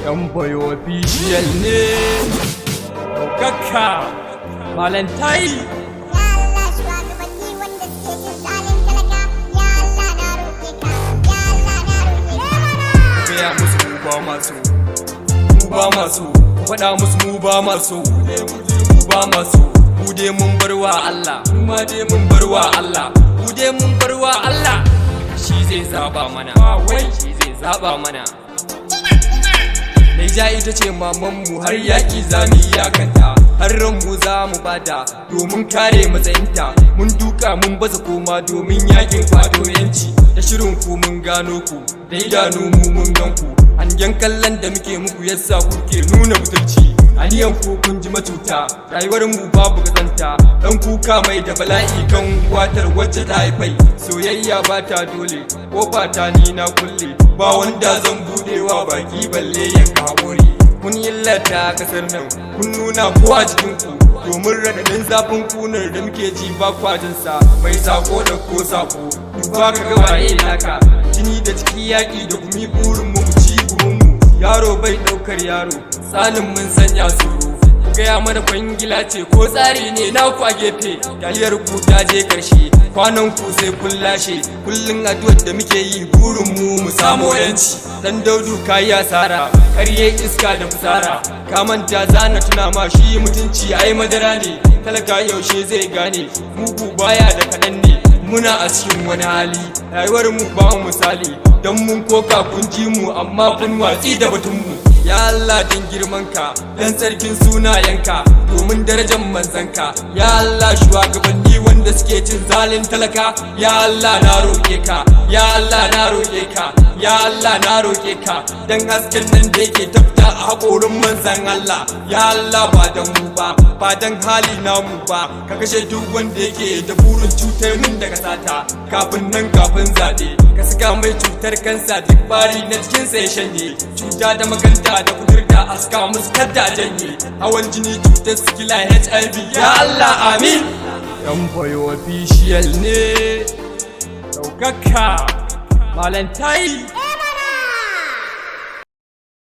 Yan Boy Official ne. Ɗaukaka Malantai. Ya Allah, shugabanni wanda suke cin zalin talaka, ya Allah na roƙe ka, ya Allah na roƙe ka. Gaya musu mu ba masu, mu ba masu. Faɗa musu mu ba masu, mu ba masu. Mu dai mun bar wa Allah, mu ma dai mun bar wa Allah, mu dai mun bar wa Allah. Shi zai zaba mana, wai shi zai zaba mana. Naija ita ce mamanmu, har yaƙi za mu yi kanta, har ranmu za mu bada domin kare matsayinta. Mun duka mun baza koma domin yakin kwato yanci. Da shirin ku mun gano ku, da idanu mu mun gan ku. Hangen kallon da muke muku yasa kuke nuna butulci. Aniyan ku kun ji macuta, rayuwar mu babu kazanta. Dan kuka mai da bala'i kan watar wacce ta haifai. Soyayya ba ta dole, kofa ta ni na kulle. Ba wanda zan budewa baki balle yanka haƙori. Kun illata kasar nan, kun nuna ko a jikinku. Domin raɗaɗin zafin kunar da muke ji ba kwajinsa. Mai sako da ko sako, duba ka ga waye naka. Jini da ciki, yaƙi da gumi, burin mu mu ci gumin mu. Yaro bai ɗaukar yaro, tsanin mun sanya tsoro. Ku gaya mana, kwangila ce ko tsari ne naku a gefe? Taliyar ku ta je karshe, kwanan ku sai kun lashe. Kullum addu'ar da muke yi, burin mu mu samo yanci. Dan Daudu, kayi asara, karye iska da fitsara. Ka manta, zana tuna ma, shi mutunci ai madara ne. Talaka yaushe zai gane mugu baya da kaɗan ne? Muna a cikin wani hali, rayuwar mu ba mu misali. Don mun koka kun ji mu, amma kun watsi da batun mu. Ya Allah, dan girmanka, dan tsarkin sunayenka, domin darajar manzanka, ya Allah, shugabanni wanda suke cin zalin talaka, ya Allah na roƙe ka, ya Allah na roƙe ka, ya Allah na roƙe ka, dan hasken nan da yake tafta a haƙorin manzan Allah. Ya Allah, ba dan mu ba, ba dan hali namu ba, ka kashe duk wanda yake da burin cutar min da kasata. Kafin nan, kafin zaɓe, ka saka mai cutar kansa, duk bari na cikinsa ya shanye. Cuta da makanta da kudurta, a saka musu kadda janye. Hawan jini, cutar sikila, HIV, ya Allah, amin. Yan Boy Official ne. Ɗaukaka Malantai.